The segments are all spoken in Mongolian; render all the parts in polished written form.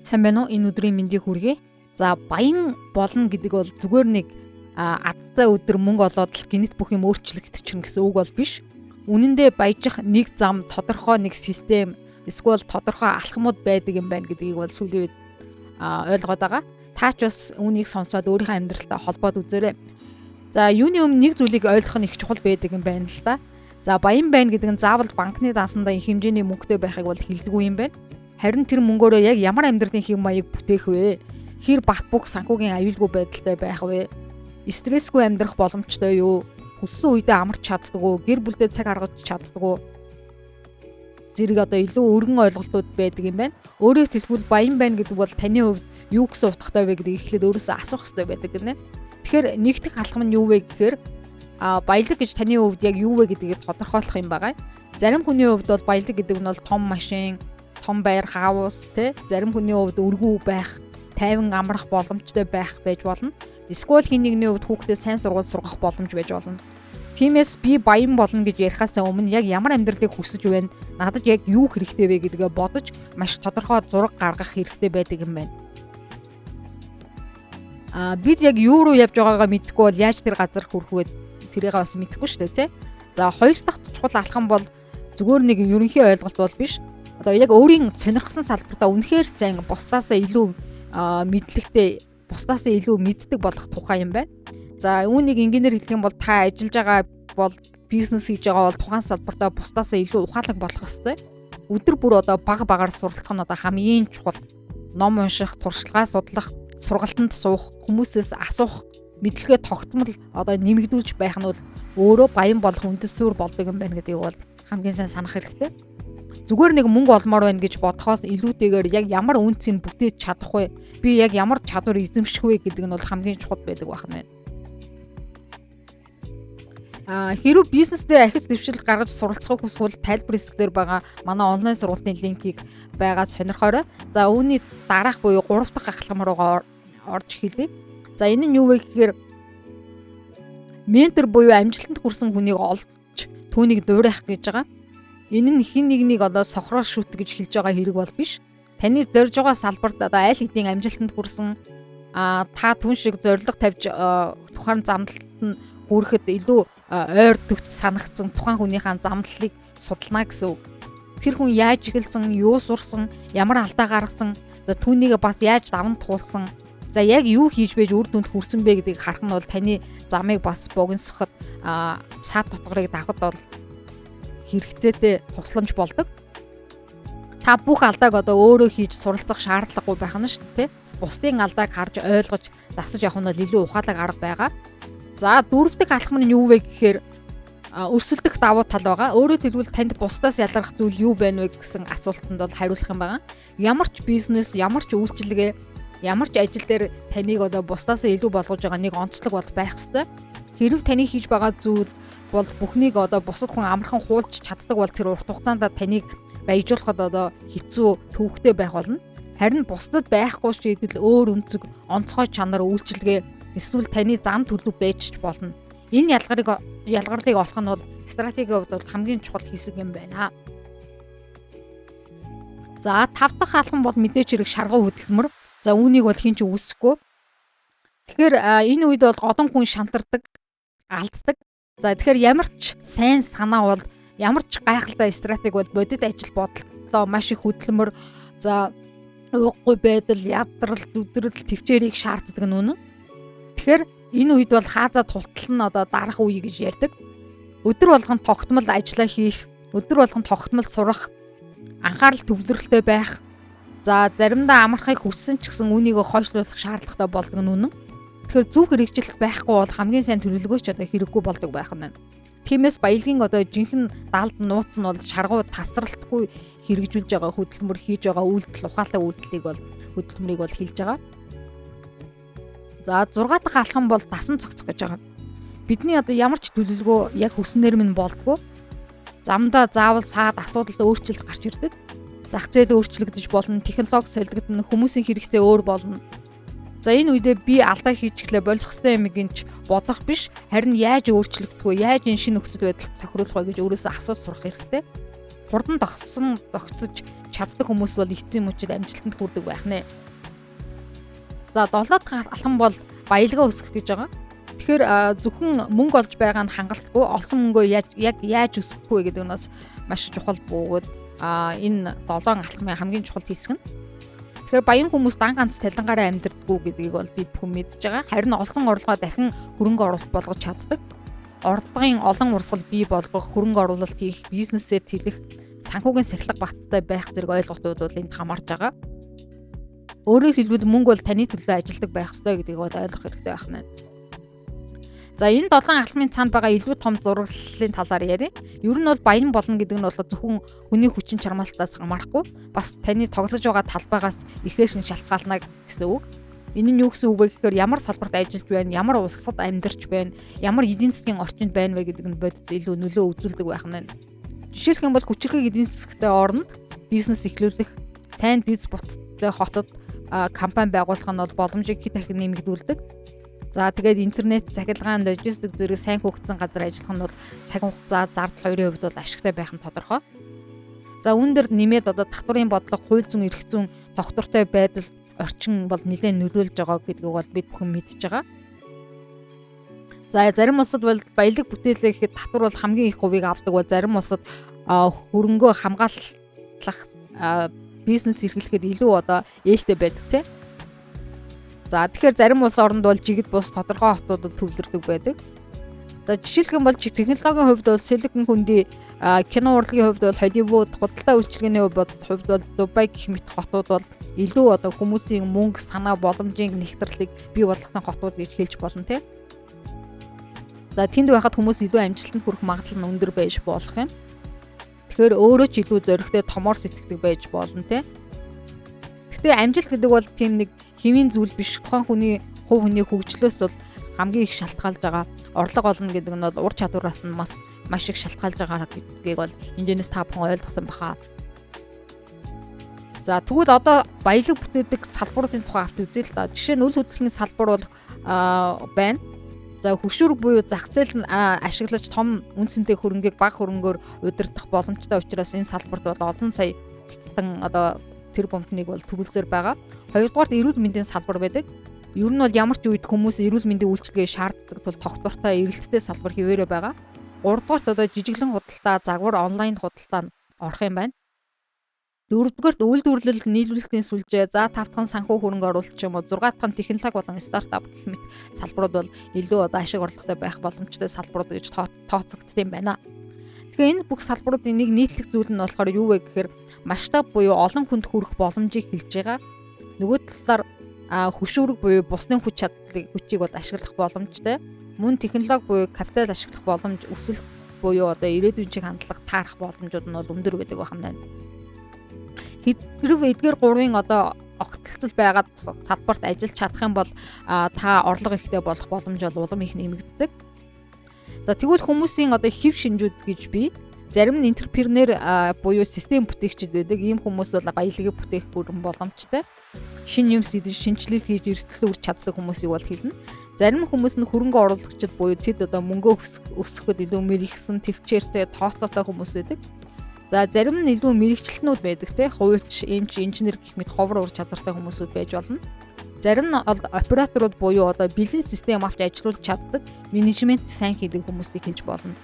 Сайн байна уу? Энэ өдрийн мэндийг хүргэе. За, баян болно гэдэг бол зүгээр нэг адтай өдөр мөнгө олоод л гэнэт бүх юм өөрчлөгдчихнө гэсэн үг бол биш. Үнэн дээр баяжих нэг зам, тодорхой нэг систем, эсвэл тодорхой алхмууд байдаг юм байна гэдгийг бол сүүлийн үед ойлгоод байгаа. Та ч бас үүнийг сонсоод өөрийнхөө амьдралтай холбоод үзээрэй. За, юуны өмнө нэг зүйлийг ойлгох нь их чухал байдаг юм байна л да. За, баян байна гэдэг нь заавал банкны дансандаа их хэмжээний мөнгөтэй байхыг бол хэлдэггүй юм байна. Харин тэр мөнгөөрөө яг ямар амьдралын хэв маяг бүтээх вэ? Хэр бат бөх санхүүгийн аюулгүй байдалтай байх вэ? Стрессгүй амьдрах боломжтой юу? Хүссэн үедээ амарч чаддаг уу? Гэр бүлдээ цаг гаргаж чаддаг уу? Зэрэг одоо илүү өргөн ойлголтууд байдаг юм байна. Өөрөөр хэлбэл, баян байна гэдэг бол таны хувьд юу гэсэн утгатай вэ гэдгийг эхлээд өөрөөсөө асуух хэрэгтэй байдаг гинэ. Тэгэхээр нэгдэх алхам нь юу вэ гэхээр баялаг гэж таны хувьд яг юу вэ гэдгийг тодорхойлох юм байгаа. Зарим хүний хувьд бол баялаг гэдэг нь бол том машин, том байр, house тий. Зарим хүний хувьд өргүү байх, тайван амрах боломжтой байх байж болно. Эсвэл хэн нэгний хувьд хүүхдэд сайн сургууль сургах боломж байж болно. Тиймээс би баян болно гэж ярихаас өмнө яг ямар амьдралыг хүсэж байна, надад яг юу хэрэгтэй вэ гэдгээ бодож маш тодорхой зураг гаргах хэрэгтэй байдаг юм байна. Бид яг юу руу явж байгаагаа мэдэхгүй бол яаж тэр газар хүрэх вэ? Тэрийг бас мэдэхгүй шүү дээ, тий. За, хоёр дахь чухал алхам бол зүгээр нэг ерөнхий ойлголт бол биш. Одоо яг өөрийн сонирхсан салбартаа үнэхээр сайн, бусдаасаа илүү мэдлэгтэй, бусдаасаа илүү мэддэг болох тухай юм байна. За, үүнийг энгийнээр хэлэх юм бол та ажиллаж байгаа бол, бизнес хийж байгаа бол тухайн салбартаа бусдаасаа илүү ухаалаг болох ёстой. Өдөр бүр одоо бага багаар суралцах нь одоо хамгийн чухал. Ном унших, туршлагаа судлах, сургалтанд суух, хүмүүсээс асуух, мэдлэгээ тогтмол одоо нэмэгдүүлж байх нь бол өөрөө баян болох үндэс суурь болдог юм байна гэдгийг бол хамгийн сайн санах хэрэгтэй. Зүгээр нэг мөнгө олмоор байна гэж бодохоос илүүтэйгээр яг ямар үнцийг бүтээж чадах вэ? Би яг ямар чадвар эзэмших вэ гэдэг нь бол хамгийн чухал байдаг байх нь байна. Хэрвээ бизнесдээ ахиц дэвшил гаргаж суралцахыг хүсвэл тайлбар хэсэг дээр байгаа манай онлайн сургалтын линкийг байгаа сонирхоорой. За, үүний дараах буюу 3 дахь алхам руугаа орж эхэлье. За, энэ нь юу вэ гэхээр ментор буюу амжилтанд хүрсэн хүнийг олж түүнийг дуурайх гэж байгаа. Энэ нь хэн нэгнийг одоо сохроо шүт гэж хэлж байгаа хэрэг бол биш. Таны зорж байгаа салбарт одоо аль хэдийн амжилтанд хүрсэн, та түн шиг зорилго тавьж тухайн замналт нь хүрэхэд илүү ойр төгт санагдсан тухайн хүнийхээ замналыг судална гэсэн үг. Тэр хүн яаж эхэлсэн, юу сурсан, ямар алдаа гаргасан, за, түүнийг бас яаж даван туулсан, за, яг юу хийж байж үр дүнд хүрсэн бэ гэдгийг харах нь бол таны замыг бас богиносгоход, саад дотгорыг давхад бол хэрэгцээтэй тусламж болдог. Та бүх алдааг одоо өөрөө хийж суралцах шаардлагагүй байх нь шүү дээ. Бусдын алдааг харж, ойлгож, засаж явах нь бол илүү ухаалаг арга байгаа. За, дөрөв дэх алхам нь юу вэ гэхээр өрсөлдөх давуу тал байгаа. Өөрөөр хэлбэл, танд бусдаас ялгарх зүйл юу байна вэ гэсэн асуултанд бол хариулах юм байна. Ямар ч бизнес, ямар ч үйлчилгээ, ямар ч ажил дээр таныг одоо бусдаас илүү болгож байгаа нэг онцлог бол байх ёстой. Хэрв таны хийж байгаа зүйл бол бүхнийг одоо бусад хүн амархан хуулж чаддаг бол тэр урт хугацаанд таныг баяжуулахад одоо хэцүү, төвөгтэй байх болно. Харин бусдад байхгүй шийдэл, өөр өнцөг, онцгой чанар, үйлчилгээ эсвэл таны зам төлөв байж ч болно. Энэ ялгарлыг олох нь бол стратегийн хувьд бол хамгийн чухал хэсэг юм байна. За, тав дахь алхам бол мэдээж хэрэг шаргуу хөдөлмөр. За, үүнийг бол хэн ч үгүйсгэхгүй. Тэгэхээр энэ үед бол олон хүн шантардаг, алддаг. За, тэгэхээр ямар ч сайн санаа бол, ямар ч гайхалтай стратеги бол бодит ажил бодлоо, маш их хөдөлмөр, за, ууггүй байдал, ядрал, зүдрэл, тэвчээрийг шаарддаг нь үнэн. Тэгэхээр энэ үед бол хааза тултал нь одоо дарах үе гэж ярьдаг. Өдөр болгон тогтмол ажиллаа хийх, өдөр болгон тогтмол сурах, анхаарал төвлөрөлтэй байх. За, заримдаа амархыг хүссэн ч гэсэн үүнийг хойшлуулах шаардлагатай болдог нь үнэн. Тэгэхээр зөв хэрэгжилт байхгүй бол хамгийн сайн төлөвлөгөө ч одоо хэрэггүй болдог байх нь байна. Тиймээс баялагын одоо жинхэнэ далд нууц нь бол шаргуу тасралтгүй хэрэгжүүлж байгаа хөдөлмөр, хийж байгаа үйлдэл, ухаалтай үйлдэлийг бол, хөдөлмөрийг бол хэлж байгаа. За, 6 дахь алхам бол дасан цогцох гэж байгаа. Бидний одоо ямар ч төлөвлөгөө яг хүснээр минь болдгоо. Замдаа заавал саад, асуудал, өөрчлөлт гарч ирдэг. Зах зээл өөрчлөгдөж болно, технологи солигдоно, хүмүүсийн хэрэгцээ өөр болно. За, энэ үедээ би алдаа хийчихлээ, болох ёстой юм гинч бодох биш, харин яаж өөрчлөгдөх вэ? Яаж энэ шинэ нөхцөл байдалд тохируулах вэ гэж өөрөөсөө асууж сурах хэрэгтэй. Хурдан догсон зогцож чаддаг хүмүүс бол эцсийн мөчид амжилтанд хүрдэг байх нэ. За, долоо дахь алхам бол баялгаа өсгөх гэж байгаа. Тэгэхээр зөвхөн мөнгө олж байгаа нь хангалтгүй, олсон мөнгөө яг яаж өсгөх вэ гэдэг нь бас маш чухал бөгөөд энэ долоон алхмын хамгийн чухал хэсэг нь. Тэгэхээр баян хүмүүс дан ганц цалингаараа амьдардаггүй гэдгийг бол бид бүхэн мэдж байгаа. Харин олсон орлогоо дахин хөрөнгө оруулалт болгож чаддаг. Орлогын олон урсгал бий болгох, хөрөнгө оруулалт хийх, бизнесээр тэлэх, санхүүгийн сахилга баттай байх зэрэг ойлголтууд бол энд хамаарч байгаа. Өөрөөр хэлбэл, мөнгө бол таны төлөө ажилладаг байх ёстой гэдгийг бол ойлгох хэрэгтэй байх нь. За, энэ долоон алхмын цаанд байгаа илүү том зураглалын талаар ярья. Ер нь бол баян болно гэдэг нь бол зөвхөн хүний хүчин чармаалтаас хамаарахгүй, бас таны тоглож байгаа талбайгаас ихээр нь шалтгаална гэсэн үг. Энэ нь юу гэсэн үг вэ гэхээр ямар салбарт ажиллаж байна, ямар улсад амьдарч байна, ямар эдийн засгийн орчинд байна вэ гэдэг нь бодит илүү нөлөө үзүүлдэг байх нь. Жишээлх юм бол хүчирхэг эдийн засгтай оронд бизнес эхлүүлэх, сайн дэз буттай хотод компани байгуулах нь бол боломжийг хэд дахин нэмэгдүүлдэг. За, тэгээд интернет, захилгаан, логистик зэрэг сайн хөгжсөн газар ажиллах нь бол цаг хугацаа, зардал хоёрын хувьд бол ашигтай байх нь тодорхой. За, үүн дээр нэмээд одоо татварын бодлого, хууль зүйн, эрх зүйн тогтвортой байдал, орчин бол нэлээд нөлөөлж байгаа гэдгийг бол бид бүхэн мэдж байгаа. За, зарим улсад бол баялаг бүтээлээ гэхэд татвар бол хамгийн их хувийг авдаг бол зарим улсад хөрөнгөө хамгаалах, бизнес эрхлэхэд илүү одоо ээлтэй байдаг, тийм. За, тэгэхээр зарим улс оронд бол жигд бус тодорхой хотуудад төвлөрдөг байдаг. За, жишээлх юм бол технологийн хувьд бол Silicon хөндий, кино урлагийн хувьд бол Холливуд, худалдаа үйлчилгээний хувьд бол Дубай гэх мэт хотууд бол илүү одоо хүмүүсийн мөнгө, санаа, боломжийн нэгтрэлийг бий болгосон хотууд гэж хэлж болно, тийм. За, тэнд байхад хүмүүс илүү амжилтанд хүрэх магадлал нь өндөр байж болох юм. Тэгэхээр өөрөө ч илүү зоригтой, томоор сэтгэдэг байж болно, тийм. Гэхдээ амжилт гэдэг бол тийм нэг хэвийн зүйл биш. Тухайн хүний хувь хүний хөгжлөөс бол хамгийн их шалтгаалж байгаа. Орлого олно гэдэг нь бол ур чадвараас нь бас маш их шалтгаалж байгаа гэдгийг бол энэс та бүхэн ойлгосон баха. За, тэгвэл одоо баялаг бүтээдэг салбаруудын тухай авч үзье л да. Жишээ нь үл хөдлөмийн салбар бол байна. За, хөшүүрэг буюу зах зээл нь ашиглаж том үн цэнтэй хөрөнгийг бага хөрөнгөөр удирдах боломжтой учраас энэ салбарт бол олон сая хятадхан одоо тэр бомтныг бол төрүүлсээр байгаа. Хоёрдугаарт эрүүл мэндийн салбар байдаг. Ер нь бол ямар ч үед хүмүүс эрүүл мэндийн үйлчилгээ шаарддаг тул тогтвортой, эрэлттэй салбар хэвээрээ байгаа. Гуравдугаарт одоо жижиглэн худалдаа, загвар, онлайн худалдаа орох юм байна. Дөрөвдүгээрт үйлдвэрлэл, нийлүүлэлтийн сүлжээ, за тав дахь нь санхүү хөрөнгө оруулалт ч юм уу, зургаа дахь нь технологи болон стартап гэх мэт салбарууд бол илүү одоо ашиг орлоготой байх боломжтой салбарууд гэж тооцогдсон юм байна. Тэгэхээр энэ бүх салбаруудын нэг нийтлэг зүйл нь болохоор юу вэ гэхээр масштаб буюу олон хүнд хүрэх боломжийг хэлж байгаа. Нөгөө талаар хөшүүрэг буюу бусны хүч чадлыг, хүчийг бол ашиглах боломжтой. Мөн технологи буюу капитал ашиглах боломж, өсөлт буюу одоо ирээдүйн чиг хандлага таарах боломжууд нь бол өндөр байдаг байх нь байна. Хэрв эдгээр гурвын одоо огтлцол байгаад салбарт ажиллаж чадах юм бол та орлого ихтэй болох боломж бол улам их нэмэгддэг. За, тэгвэл хүмүүсийн одоо хэв шинжүүд гэж би зарим нь entrepreneur буюу систем бүтээгчид байдаг. Ийм хүмүүс бол баялагийг бүтээх бүрэн боломжтой. Шинэ юм сэдэж, шинэчлэл хийж, эрсдэл үүрч чаддаг хүмүүсийг бол хэлнэ. Зарим хүмүүс нь хөрөнгө оруулагчид буюу тэд одоо мөнгөө өсгөхөд илүү мэрэгсэн, тэвчээртэй, тооцоотой хүмүүс байдаг. За, зарим нь илүү мэрэгчлэтнүүд байдаг, те, хуульч, эмч, инженер гэх мэт ховор ур чадвартай хүмүүсүүд байж болно. Зарим нь операторууд буюу одоо бэлэн систем авч ажилуулж чаддаг, менежмент сайн хийдэг хүмүүсийг хэлж болно.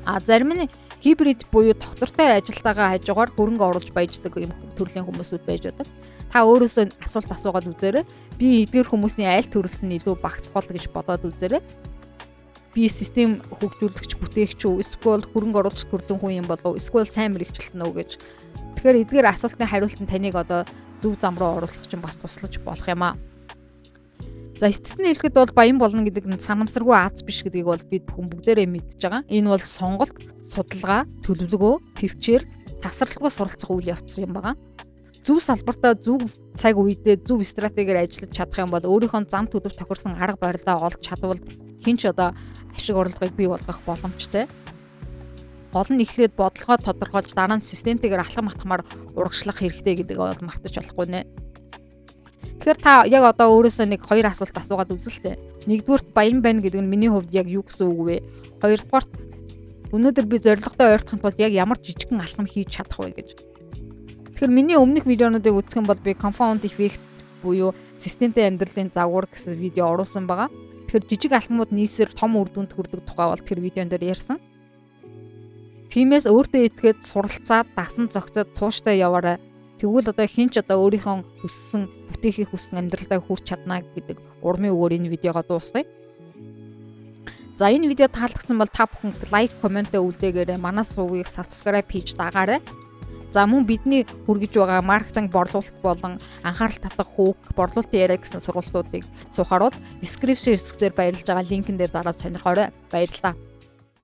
А зарим нь гибрид буюу тогтвортой ажилтайгаа хажуугаар хөрөнгө оруулж баяждаг юм төрлийн хүмүүсүүд байж байдаг. Та өөрөөсөө асуулт асуугаад үзээрэй. Би эдгээр хүмүүсийн аль төрөлт нь илүү багтах бол гэж бодоод үзээрэй. Би систем хөгжүүлэгч, бүтээгч үү, эсвэл хөрөнгө оруулагч төрлийн хүн юм болов уу, эсвэл сайн мэрэгчлэлт нь үү гэж. Тэгэхээр эдгээр асуултын хариулт нь таныг одоо зөв зам руу оруулах чинь бас туслаж болох юм аа. За, эцэст нь хэлэхэд бол баян болно гэдэг нь санамсаргүй аз биш гэдгийг бол бид бүхэн бүгдээрээ мэдж байгаа. Энэ бол сонголт, судалгаа, төлөвлөгөө, тэвчээр, тасралтгүй суралцах үйл явц юм байгаа. Зөв салбартаа зөв цаг үедээ зөв стратегиэр ажиллаж чадах юм бол, өөрийнхөө зам төлөв тохирсон арга барилаа олж чадвал хэн ч одоо ашиг орлогыг бий болгох боломжтой. Гол нь эхлээд бодлогоо тодорхойлж, дараа нь системтэйгээр алхам атгамаар урагшлах хэрэгтэй гэдэг бол мартаж болохгүй нэ. Тэгэхээр та яг одоо өөрөөсөө нэг хоёр асуулт асуугаад үзэл тээ. Нэгдүгээрт, баян байна гэдэг нь миний хувьд яг юу гэсэн үг вэ? Хоёрдугаарт, Өнөөдөр би зорилготой ойртохын тулд яг ямар жижигхэн алхам хийж чадах вэ гэж. Тэгэхээр миний өмнөх видеонуудыг үзэх юм бол би compound effect буюу системтэй амьдралын загвар гэсэн видео оруулсан байгаа. Тэгэхээр жижиг алхмууд нийсээр том үр дүнд хүрдэг тухай бол тэр видеон дээр ярьсан. Тиймээс өөртөө итгээд, суралцаад, дасан зохицоод, тууштай яваарай. Тэгвэл одоо хэн ч одоо өөрийнхөө хүссэн, бүтээхийг хүссэн амьдралдаа хүрч чадна гэдэг урмын үгээр энэ видеогоо дуусгая. За, энэ видео таалагдсан бол та бүхэн like, comment үлдээгээрэй. Манай сувгийг subscribe хийж дагаарай. За, мөн бидний хүргэж байгаа маркетинг, борлуулалт болон анхаарал татах hook, борлуулалтын яриа гэсэн сургалтуудыг суухаар бол description хэсгээр баярлж байгаа линкэн дээр дараад сонирхоорой. Баярлалаа.